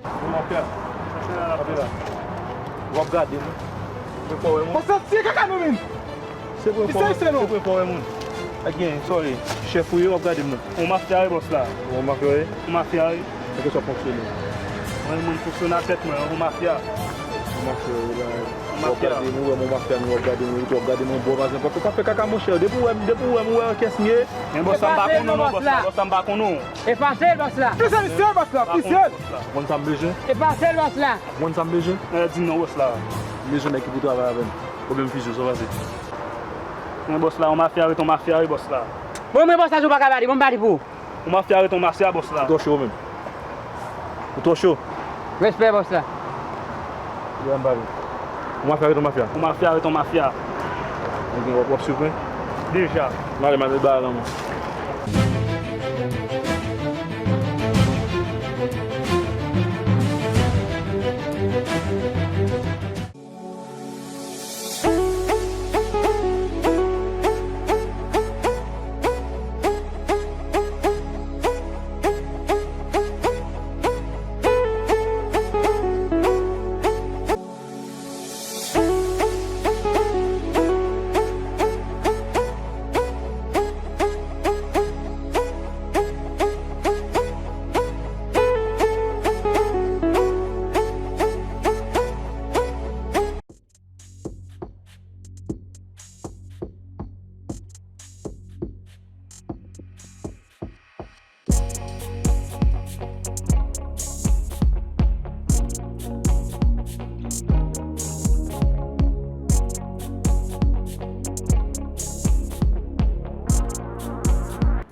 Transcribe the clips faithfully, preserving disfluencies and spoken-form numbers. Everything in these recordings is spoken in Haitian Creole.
Ou mafya. Kanpe la. W ap gade m. Ou fò wè moun. Pase tiye kaka nou menm. Se pou fò wè moun. Ak gen, sorry. Chèf ou ye, w ap gade m nan. Ou mafya wi, bòs la. Ou mafya wi. Ou mafya wi. Nan kesyon fonksyonè. Mwen, moun fonksyonè a tèt mwen, ou mafya. Ou mafya wi la. Ou mafya. W ap gade m, ou wè m, ou mafya m, w ap gade m, w ap gade m, bon, pa fè kaka, monchè. Depi w wè m, depi w wè m, ou wè kiyès m ye. Men bòs la, m pa konn ou non, bòs la. Bòs la, m pa konn ou. Efase l, bòs la. Fizye l, bòs la, fizye l. Konn sa m bezwen? Efase l, bòs la. Konn sa m bezwen? Di m non, bòs la. M bezwen nèg ki pou travay avè m. Pwoblèm fizye, sa pase. Men bòs la, yon mafya ret yon mafya wi, bòs la. Bon, men bòs la, si w pa ka pale, bon, m pale pou ou. Yon mafya ret yon mafya, bòs la. Ou twò cho menm. Ou twò cho. Respè, bòs la. Ou mafya ret yon mafya. Yon mafya ret yon mafya. Ou gen w ap swiv mwen? Deja. M ale, m ale ba lanmò.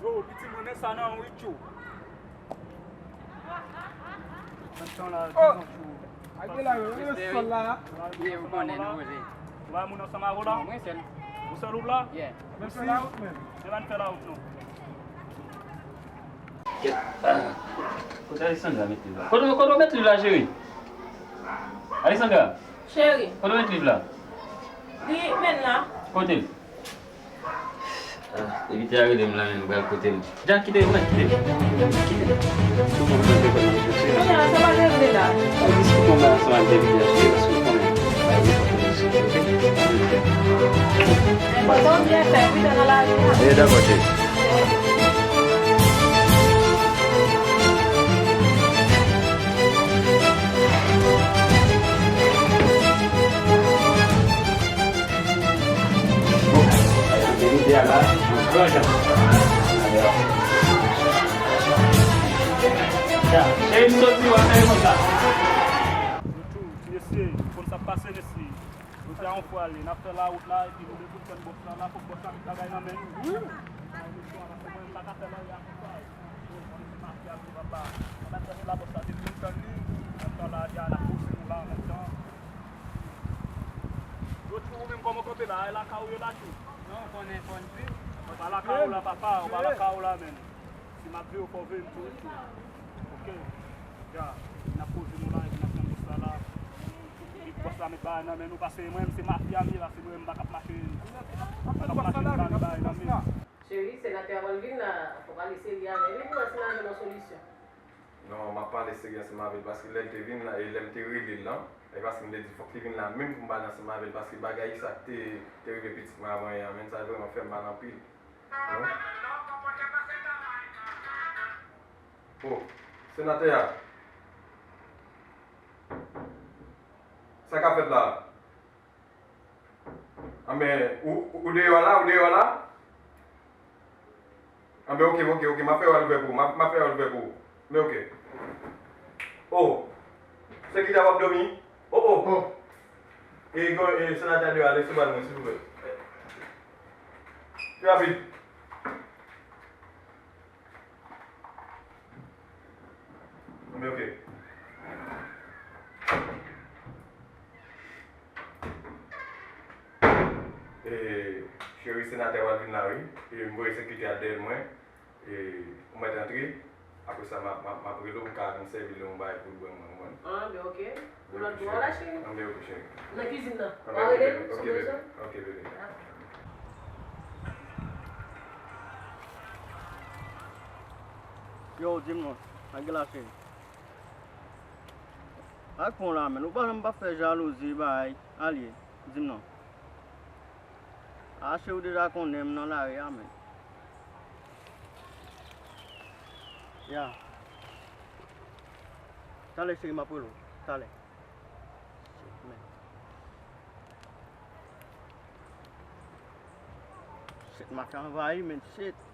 Yo, pitit mwen, men sa nan wi, tchou. Nan tan la, oh! Tchou. Respè, wi. Ou konnen nou poze. Ou pa moun ansanm avè w la? Non, mwen sèl. Ou sèl ou la? Yeah. Men fè lawout menm. Men fè lawout non. Kèt. Kote Alexandra met liv la? Kote, kote w met liv la, cheri? Alexandra. Cheri. Kote w met liv la? Li menm la. Kote l? Ah, epi te a rele m la, men nou pral kote m. Ja, kite m, kite m. Kite m. Sou moun nan te konn ap chèche. Kounye a, sa pa regle la. Al diskite yon bagay ansanm ak David la, cheri, paske w konnen bagay yo pa konnen sou kote. Enpòtan byen fè, wi, nan lavi a. E, dakò, cheri. Bon, verite a la, gran jan. Ya, cheri m soti, w ap fè konsa. Mesye, konn sa k pase, mesye. Jodi a yon fwa ale, n ap fè lawout la, epi nou dekouvri bòs la, la, fòk bòs la met bagay nan men nou. Wi. Mesye, paske mwen, m pa ka fè lòyè a konsa. Yo, mwen, se mafya, wi, papa. Ann al chèche la, bòs la, depi nou tann li, nan tan la, deja, n ap pouse nou la, an menm tan. Yo di ou menm kòman w kanpe la, e lakay ou ye la tou. Non, konnen fò n viv. Ou pa lakay ou la, papa, ou pa lakay ou la, menm. Si m ap veye w, fò w veye m tou, wi, tou. Oke. Ya, n ap poze nou la, epi n ap tann bòs la la. Epi bòs la met bagay nan men nou, paske mwen menm se mafya m ye, paske mwen menm m pa ka ap mache, m pa ka ap mache m pa gen bagay nan men m. Cheri, senatè a pral vin la, fò w pale serye avè l, wi, pou wè si n a jwenn yon solisyon. Non, m ap pale serye ansanm avè l, paske lè l te vin la, e lè m te rele l lan, e paske m te di fòk li vin la menm pou m pale ansanm avè l, paske bagay sa k te, te rive pitit mwen avan yè a, menm sa vrèman fè m mal anpil. Wi. O, senatè a. Sa k ap fèt la? Anben, ou, ou, ou deyò la, ou deyò la? Anben, oke, oke, oke, m ap fè yo al ouvè pou ou, m ap, m ap fè yo al ouvè pou ou. Men oke. O, sekirite a w ap dòmi? O, o. O. E, e, senatè a deyò a, resevwa l mwen, silvouplè. Pi rapid. Men oke. E, cheri, senatè a pral vin la, wi. E, m voye sekirite a dèyè mwen. E, ou mèt antre. Apre sa, m ap, m ap, m ap rele w, m ka vin sèvi l yon bagay pou l bwè, mwen, mwen. Ah, ben, oke. Pou lòt bò la, cheri. Anben, oke, cheri. Nan kizin nan. W a rele m, si w bezwen. Oke, bebe. Yo, di m non. Sa gen la, cheri? Ak pon la, men. Ou pa janm pa fè jalouzi, bay. Alye, di m non. Ache ou deja konnen m nan lari a, men. Ya. Talè, cheri, m ap rele w. Talè. Shit, man. Shit, m ap anvayi, men. Shit.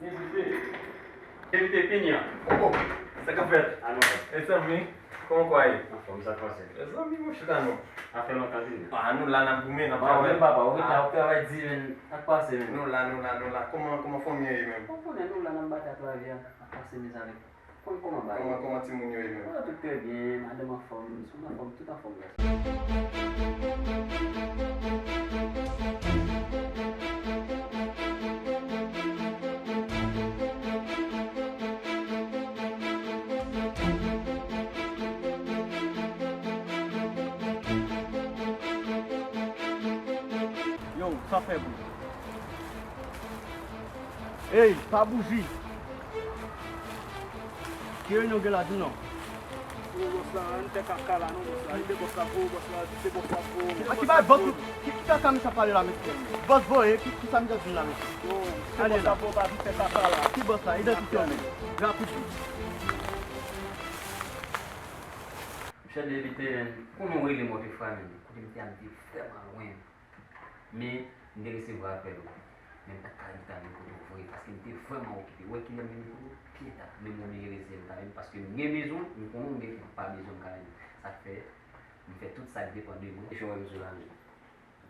Mezite, mezite, fini an. Oh, oh, sa k ap fèt? Anon. Mezanmi, kòman w ye? Anfòm, sa k pase? Mezanmi, mwen chita non. Sa fè lontan, fini an. Ah, nou la, n ap goumen, n ap travay. Ba, men papa, ou rete ap travay di, men, sa k pase, men? Nou la, nou la, nou la. Kòman, kòman fanmi an ye menm? Ou konnen nou la, n ap batay ak lavi a, n ap pase mizè avèk. Kòman, kòman bagay? Kòman, kòman timoun yo ye menm? Oh, tout trè byen, madanm anfòm, timoun anfòm, tout anfòm, gason. Yo, sa fè bri. Ey, pa bouji. Ki reyinyon gen la, di m non? Non, bòs la, ann fè kaka la, non, bòs la. Kite bòs la, gwo bòs la, kite bòs la, gwo. A ki bay bòs, ki, ki kaka misye ap pale la, mesye? Bòs voye, ki, ki sa misye ap di la, mesye? Yo, kite bòs la, gwo, pa vin fè kaka la. Ki bòs la? Idantite w menm. Rapid. Monchè, depi te, men, konnen w rele m, ou te frape m. Kote m te a, m te vrèman lwen. Men, m te resevwa apèl ou. Men m pa t ka rete nan kote w vre, paske m te vrèman okipe. Ou wè kilè m vini kote w? Byen ta. Men m oblije rete m kanmenm, paske m gen bezwen w, m konnen w gen, m pa bezwen m kanmenm. Sa k fè, m fè tout sa k depann de mwen. Epi w wè m sou la menm.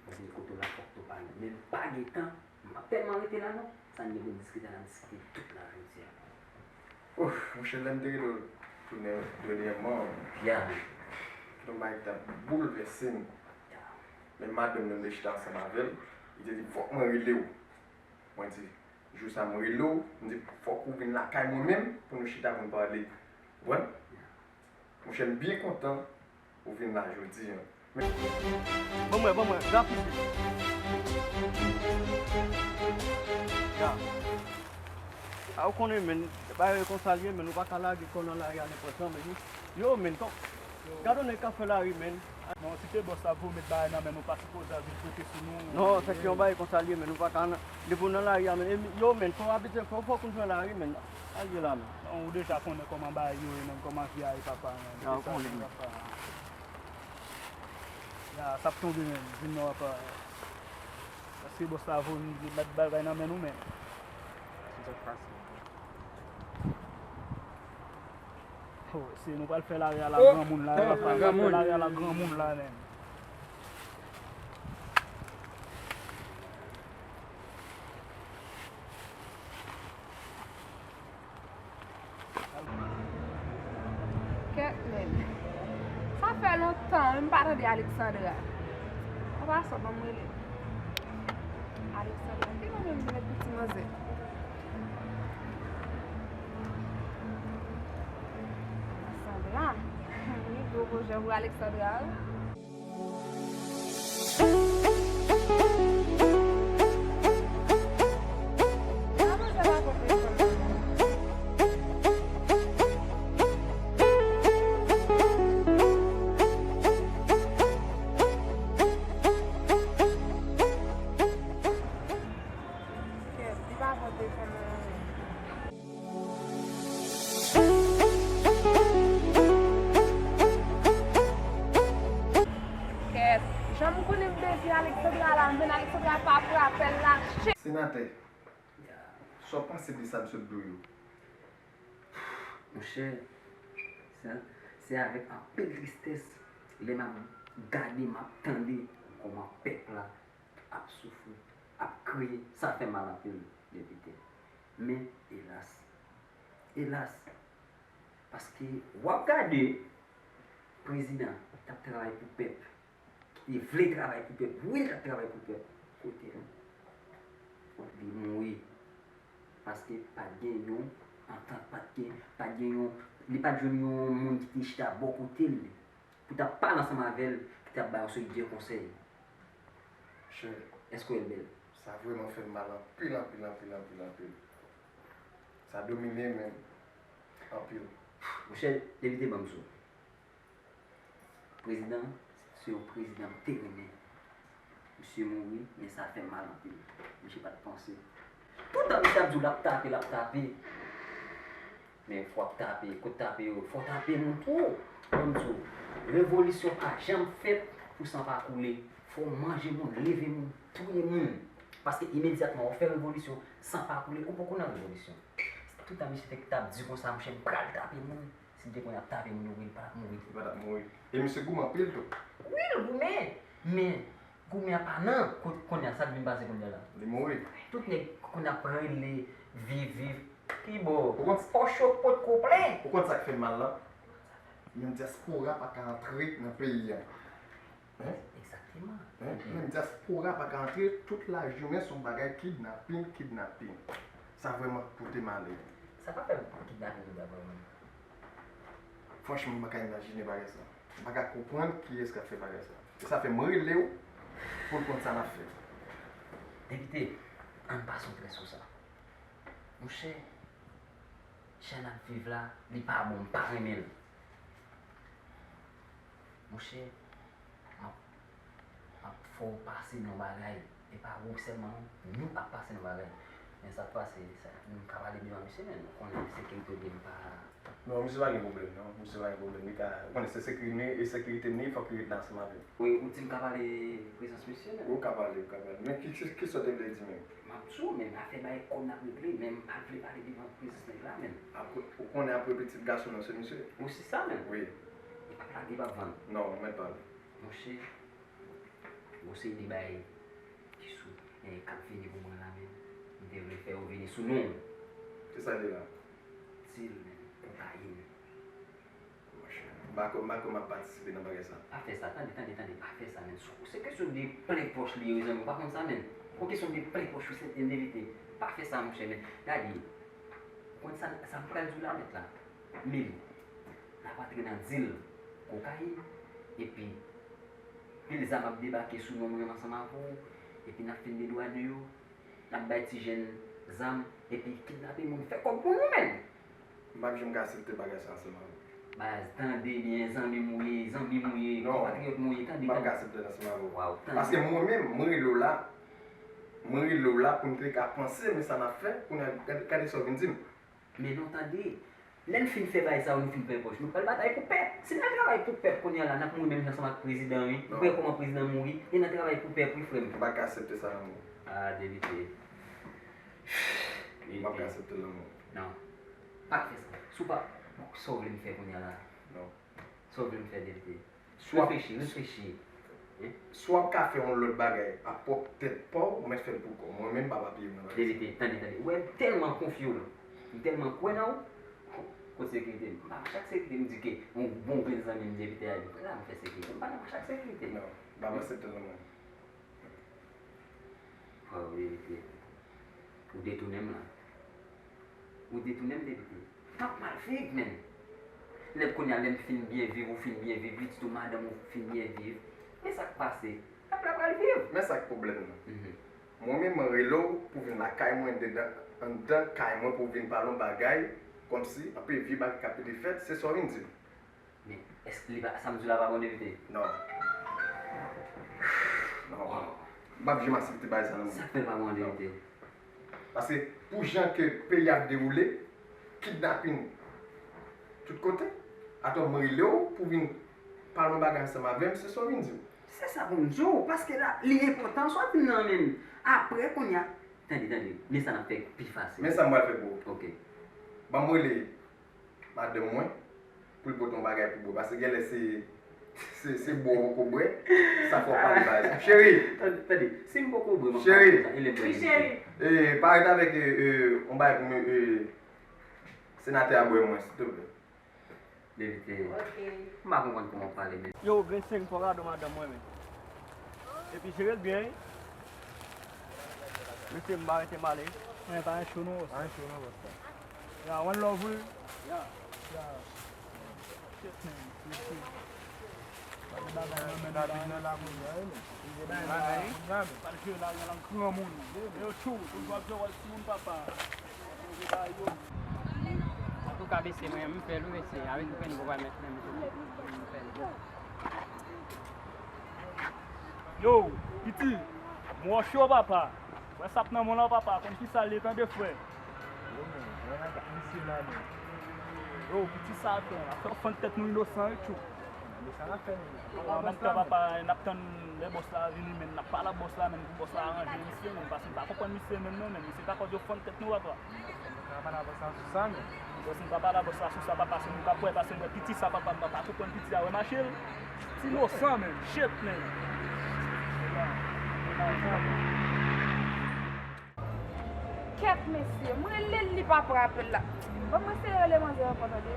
Paske kote w la fòk tou pa gen. Men m pa gen tan, m p ap tèlman rete la non. Sa n gen pou n diskite, n ap diskite tout la jodi a. Ouf, monchè, lè m te rele w tounen dènyèman, ya, se yon bagay ki t ap boulvèse m. Ya. Men madanm nan, m te chita ansanm avè l, li te di, "Fòk mwen rele w." Mwen di, "Jou sa, m rele w," m di, "Fòk ou vin lakay mwen menm pou nou chita pou n pale." Ou konprann? Ya. Monchè, m byen kontan ou vin la jodi a. Ban mwen, ban mwen, rapid. Ya. A, ou konnen, men, bagay yo konsa l ye, men, ou pa ka lage kò w nan lari a nenpòt jan, men. Yo, men, kò, gade yon nèg k ap fè lari, men. Non, si te bòs la voye met bagay nan men nou, pa sipoze al vin pote sou nou. Non, se te yon bagay konsa l ye, men, ou pa ka nan, depi w nan lari a, men, e, yo, men, fò w abitye, fò, fòk ou jwenn lari, men. Al ye la, men. Non, ou deja konnen kòman bagay yo ye, men, kòman vi a ye, papa, men. Ya, ou konnen, men. Papa. Ya, sa ap tonbe menm, vin nan apa. Paske bòs la voye m met bagay nan men nou menm. Se sa k pase. Oh, se nou pral fè lari a la granmoun la, papa. Nou pral fè lari a la granmoun la menm. Kèt menm. Sa fè lontan wi m pa tande Alexandra. Apa sa, ban m rele. Alexandra, ki non menm ki met pou ti manzè? Alexandra. Ni gwo pwojè pou Alexandra wi. Kèt, jan m konnen m dezi Alexandra la, men Alexandra pa pran apèl la, shit. Senatè, sa w panse de sa m sot di w yo? Monchè, se, se avèk anpil tristès, lè m ap gade, m ap tande kòman pèp la ap Wi, sa fè mal anpil, depite. Men, elas, elas, paske w ap gade, prezidan t ap travay pou pèp, li vle travay pou pèp, wi, l t ap travay pou pèp. Kote l? Li mouri. Paske pa t gen yon antant, pa t gen, pa t gen yon, li pa t jwenn yon moun ki te chita bò kote l, pou t ap pale ansanm avè l, ki t ap ba yo solidè konsèy. Chè, èske w wè l bèl? Sa vrèman fè m mal anpil, anpil, anpil, anpil, anpil. Sa domine men m anpil. Monchè, depite, ban m di w. Prezidan, se yon prezidan m te renmen. Misye mouri, men sa fè m mal anpil. Misye pa t panse. Toutan misye ap di w l ap tape, l ap tape. Men fò w ap tape, kote tape yo, fò w tape moun tou. Ban m di w, revolisyon pa janm fèt pou san pa koule. Fò w manje moun, leve moun, touye moun. Paske imedyatman w fè revolisyon, san pa koule, ou poko nan revolisyon. Toutan misye te t ap di konsa, monchè, m pral tape moun. Si l te konn ap tape moun yo, wi, l pa t ap mouri. Li pa t ap mouri. E misye goumen anpil tou. Wi, l goumen. Men, goumen an pa nan. Ko-, kounye a, sa k vin pase kounye a la? Li mouri. Tout nèg kounye a ap rele, viv, viv. Ki bò? Ou konn pòch yo potko plen. Ou konn sa k fè m mal la? Menm dyaspora pa ka antre nan peyi a. Hein? Egzakteman. Hein? Menm dyaspora pa ka antre, tout lajounen se yon bagay kidnapin, kidnapin. Sa vrèman pote malè. Sa pa fè kidnapin yo dabò menm? Franchman, m pa ka imajine bagay sa. M pa ka konprann kiyès k ap fè bagay sa. E sa fè m rele w pou n konn sa n ap fè. Depite, ann pa santre sou sa. Monchè, jan n ap viv la, li pa bon, m pa renmen l. Monchè, m ap, m ap fè w pase nan yon bagay. E pa ou sèlman, non, nou ap pase nan bagay. Men sa k pase, sa, nou ka pale devan misye, men nou konnen sekirite li, m pa. Non, misye pa gen pwoblèm, non. Misye pa gen pwoblèm. Li ka, ou konnen se sekirite, e sekirite m li, fòk li ret la ansanm avè m. Wi, ou di m ka pale prezans misye, men. Ou ka pale, ou ka pale. Men ki, ki, kisa w te vle di menm? M ap di w, men afè bay kòb n ap regle, men m pa t vle pale devan prezans nèg la, men. Apre, ou konnen apre pitit gason nan se misye. Wi, se sa, men. Wi. Li p ap lage, li p ap vann. Non, ou mèt pale. Monchè, gon seri de bagay ki sou, eh, k ap vini pou mwen la, men. M te vle fè yo vini sou non. Kisa l ye la? Dil, men, kokayin. Monchè, m pa kwè, m pa kwè m ap patisipe nan bagay sa. Pa fè sa, tande, tande, tande, pa fè sa, men. Se, se kesyon de plen pòch li ye, mezanmi, ou pa konn sa, men. Se kesyon de plen pòch, wi, se endevite. Pa fè sa, monchè, men. Gade, ou konn sa, sa m pral di w la nèt la. Men, n ap antre nan dil kokayin, epi pil zam ap debake sou non mwen ansanm avè w, epi n ap fin dedwanen yo. N ap bay ti jèn zam, epi kidnape moun, fè kòb pou nou menm. M p ap janm ka aksepte bagay sa ansanm avè w. Baz, tande byen, zanmi m ou ye, zanmi m ou ye, konpatriyòt m ou ye, tande, tande. Non, m p ap ka aksepte l ansanm avè w. Waw, tande. Paske mwen menm, mwen rele w la, mwen rele w la pou n te ka panse, men sa n ap fè, kounye a, gade, gade sa w vin di m. Men non, tande. Lè n fin fè bagay sa yo, nou fin plen pòch, nou pral batay pou pèp. Si n al travay pou pèp kounye a la, n ap mouri menm jan ansanm ak prezidan, wi. Ou wè kòman prezidan mouri, e n al travay pou pèp, wi, frè m. M pa ka aksepte sa nan men w. Ah, depite. M pa ka aksepte l nan men w. Non. Pa fè sa. Si w pa, sa w vle m fè kounye a la? Non. Sa w vle m fè, depite? Reflechi, reflechi. Si w ap ka fè yon lòt bagay ak pwòp tèt pa w, ou mèt fè l pou kò w. Mwen menm, m p ap apiye w nan bagay sa. Depite, tande, tande. Ou wè, m tèlman konfye w. M tèlman kwè nan ou. Kot sekirite m? M pa mache ak sekirite, m di ke yon bon grenn zanmi m depite a, m prè a m fè sekirite. M pa nan mache ak sekirite. Non, m p ap aksepte l nan men w. Frè, ou depite. Ou detounen m la. Ou detounen m, depite. M ap mal viv, menm. Lè kounye a, lè m fin byen viv, ou fin byen viv, pitit ou, madanm ou fin byen viv. Men sa k pase? Pèp la pral viv. Men sa k pwoblèm nan. Mhm. Mwen menm, mwen rele w pou vin lakay mwen, dedan, anndan kay mwen, pou vin pale yon bagay, kòmsi anpil vye bagay k ap pede fèt, se sa w vin di m. Men, èske li pa, sa m di w la pa bon, depite? Non. Non. M p ap janm aksepte bagay sa nan men w. Sa k fè l pa bon, depite? Paske pou jan ke peyi a ap dewoule, kidnapin tout kote, atò m rele w pou vin pale yon bagay ansanm avè m, se sa w vin di m. Se sa pou m di w, paske la, li enpòtan, sa w ap vin nan men m. Apre, kounye a, tande, tande, men sa n ap fè pi fasil. Men sa m pral fè pou ou. Ok. Ban m rele madanm mwen pou l pote yon bagay pou bwè. Paske genlè se Se, se bwè w poko bwè. Sa fè w pale bagay sa. Cheri! Tande, tande. Si m poko bwè, m ap pale konsa, e lè m bwè. Cheri! E, parèt avèk, e, e, yon bagay pou mwen, e, senatè a bwè mwen, silteplè. Depite. Ok. M pa konprann kòman w pale, men. Yo, grenn seng fò gade madanm mwen, men. Epi jere l byen, wi. Mesye, m pa rete m ale. Mwen pa yon cho non, bòs. Pa yon cho non, bòs. Ya, one love, wi. Ya. Ya. Shit, man. Mesye. Pa gen bagay nan men nou la, wi. Pa gen bagay nan men nou la, wi. Yo, cho, toujou ap jwe wòl timoun papa. Antouka, mesye, mwen, m fè l, wi, mesye. Avèk ou fè n gwo pa mèt menm tou. M fè l. Yo, piti, m wè w cho, papa. Wè sa k nan men w lan, papa. Konn kisa l ye, tande, frè. Yo, men, wè nèg ak misye la, men. Yo, piti sa, frè. Afè w fann tèt nou inosan, wi, tchou. An menm tan, papa, n ap tann lè bòs la vini, men n ap pale ak bòs la, men pou bòs la aranje misye, men paske m pa konprann misye menm non, men misye pa kòz yo fann tèt nou, papa. N ap pale ak bòs la sou sa, men. Bòs, m pa pale ak bòs la sou sa, papa, se nou k ap wè, paske m wè piti sa, papa, m pa konprann piti a, wè mache l. Ti inosan, men, shit, men. Kèt mesye, m rele l, li pa pran apèl la. Ban mwen eseye rele manzè ankò, tande.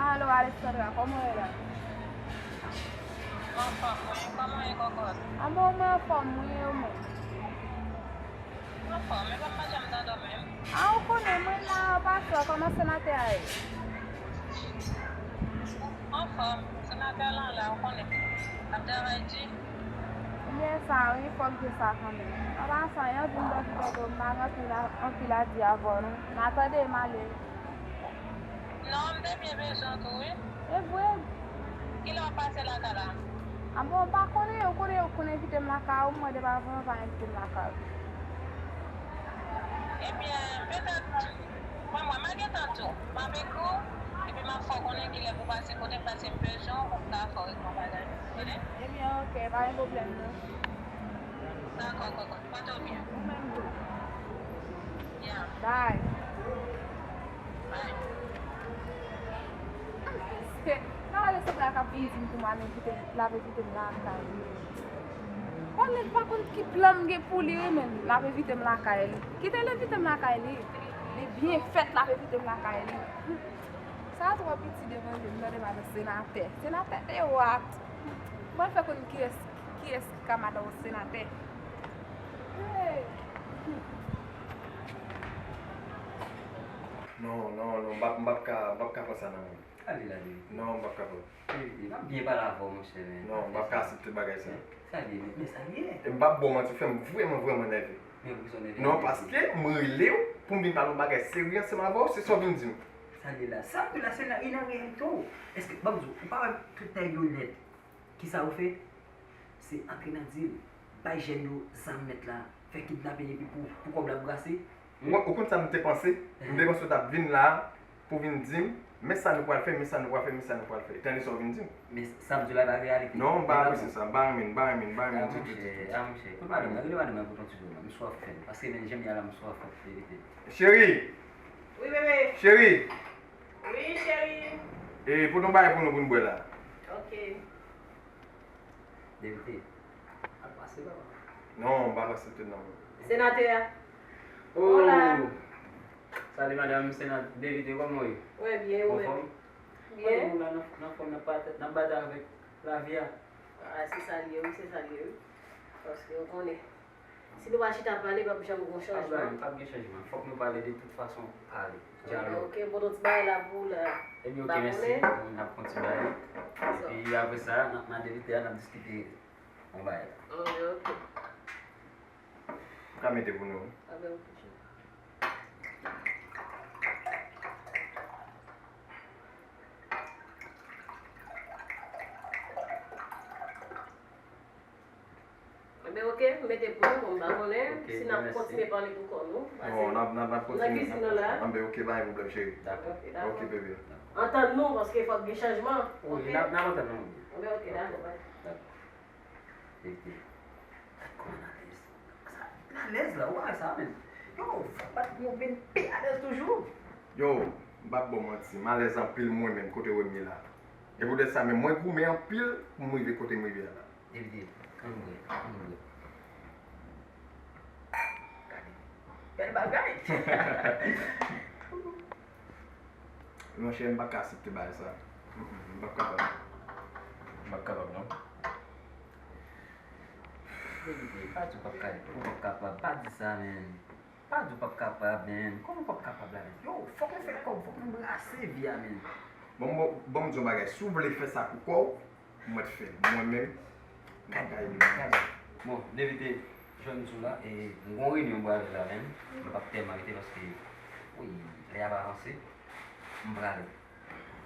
Alo, Alexandra, kòman w ye la? Anfòm, wi. Kòman w ye, kòkòt? Anben, mwen anfòm, wi, e ou menm? Anfòm, e pa m pa janm tande w menm. A, ou konnen, mwen la, pase, kòman senatè a ye? Anfòm, senatè lan la, ou konnen. L ap travay di. Byen sa, wi, fòk di sa kanmenm. An pasan, yon jou m pral di tande w, m pa gen anpil a, anpil a di avè w, non. M a tande, m ale. Non, m te byen bezwen w tou, wi. E vre? Kilè w ap pase lakay la? A bon, m pa konnen, ou konnen, ou konn envite m lakay ou, m mande pa vre, ou pa envite m lakay ou. Ebyen, petèt, mwen, mwen, m a gentan di w. M ap ekri w, epi m ap fè w konnen kilè pou w pase kote m, paske m bezwen w pou m ka fè w regle yon bagay. Tande? Ebyen, ok, pa gen pwoblèm, non. Dakò, kòkò. Pote w byen. Ou menm tou. Yeah. Bye. Bye. Nan ale sot la k ap vin di m kouman l envite m, l ap envite m lakay li. Bon, nèg pa konn ki plan m gen pou li, wi, men l ap envite m lakay li. Kite l envite m lakay li. Li byen fèt, l ap envite m lakay li. Sa twò piti devan je m, tande madan senatè. Senatè te wat. Mwen fè konn kiyès, kiyès ki ka madan yon senatè. Hey. Non, non, non, m p ap, m p ap ka, m p ap ka fè sa nan men. Gade la, David. Non, m p ap ka fè. David, m ap byen pale avè w, monchè, men. Non, m p ap ka aksepte bagay sa. Sa l ye, men, men sa l ye. E m p ap ba w manti, w fè m vrèman, vrèman nève. Men poukisa w nève? Non, paske m rele w pou m vin pale yon bagay serye ansanm avè w, se sa w vin di m. Sa l ye la? Sa m di w la, se nan, e nan reyalite w. Èske, ban m di w, ou pa wè tout nèg yo nèt? Kisa yo fè? Se antre nan dil, bay jèn yo zam nèt la, fè kidnaping epi pou, pou kòb la brase. Mwen, ou konn sa m te panse? M te panse w t ap vin la a pou vin di m, men sa nou pral fè, men sa nou pral fè, men sa nou pral fè. Tande sa w vin di m. Men sa m di w la pa reyalite. Non, m pa apresye sa, m pa renmen, m pa renmen, m pa renmen ditou, ditou. A, monchè, a, monchè. Kote madanm nan? Rele madanm nan pou w tann ti jan, m swaf fè l. Paske, men, jan m ye a la, m swaf fè l, verite. Cheri! Wi, bebe. Cheri! Wi, cheri. E, pote yon bagay pou nou, pou n bwè la. Ok. Depite, al pase, papa. Non, m pa pase tou, non. Senatè a. Oh! Hola. Salut, madame, senat-, depite, kòman w ye? Mwen byen, ou menm? Anfòm? Byen. Kote nou la, nan, nan fòm, n ap batay, n ap batay avèk lavi a. A, se sa l ye, wi, se sa l ye, wi. Paske, ou konnen. Si nou pa chita pale, p ap janm gon chanjman. P ap gen, p ap gen chanjman. Fòk nou pale de tout fason, pale. Dyalòg. Ok, ok, pote yon ti bagay la pou ou la. Ebyen, ok, mèsi. N ap kontinye. Epi apre sa, n ap, n ap depite a, n ap diskite yon bagay la. Ok, ok. M ka mete pou nou. Anben, ok. Enben, ok, m mete pou nou, bon, m pa konnen si n ap kontinye pale pou kò nou. Non, n ap, n ap, n ap kontinye. Nan kizin nan la. Enben, ok, pa gen pwoblèm, cheri. Dakò. Ok, dakò. Ok, bebe. Antann nou, paske fòk gen chanjman. Wi, n ap, n ap antann nou. Enben, ok, dakò, bye. Dakò. Epi, gad kòman n ap desann. Sa, n Alèz la, ou pa wè sa menm? Yo, fòk bat pou yo vin pi alèz toujou. Yo, m p ap ba w manti, m alèz anpil mwen menm kote w wè m ye la. E poutèt sa menm, mwen goumen anpil pou m rive kote m rive a la. Depite, ann bwè, ann bwè. Gade. Bèl bagay! Monchè, m pa ka aksepte bagay sa. Mm, mm, m p ap kapab. M p ap kapab non. Depite, pa di w p ap ka, ou p ap kapab, pa di sa, menn. Pa di w p ap kapab, menn. Kòman w p ap kapab la, menn? Yo, fòk nou fè kòb, fòk nou brase vi a, menn. Bon, bon, bon, m di w yon bagay. Si w vle fè sa pou kò w, mwen t fè l. Mwen menm, m pa ka ede w. Bon, Depite, jan m di w la, e, m gon reyinyon m prale la, menn. M p ap tèlman rete paske, wi, lè a ap avanse. M prale.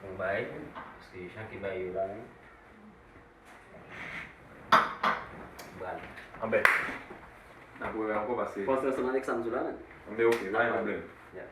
Bon, bay, paske jan ke bay yo la, menn. Pral. Anben. N ap wè ankò pase. Panse ansanm avèk sa m di w la menm. Anben, ok, pa gen pwoblèm. Yeah.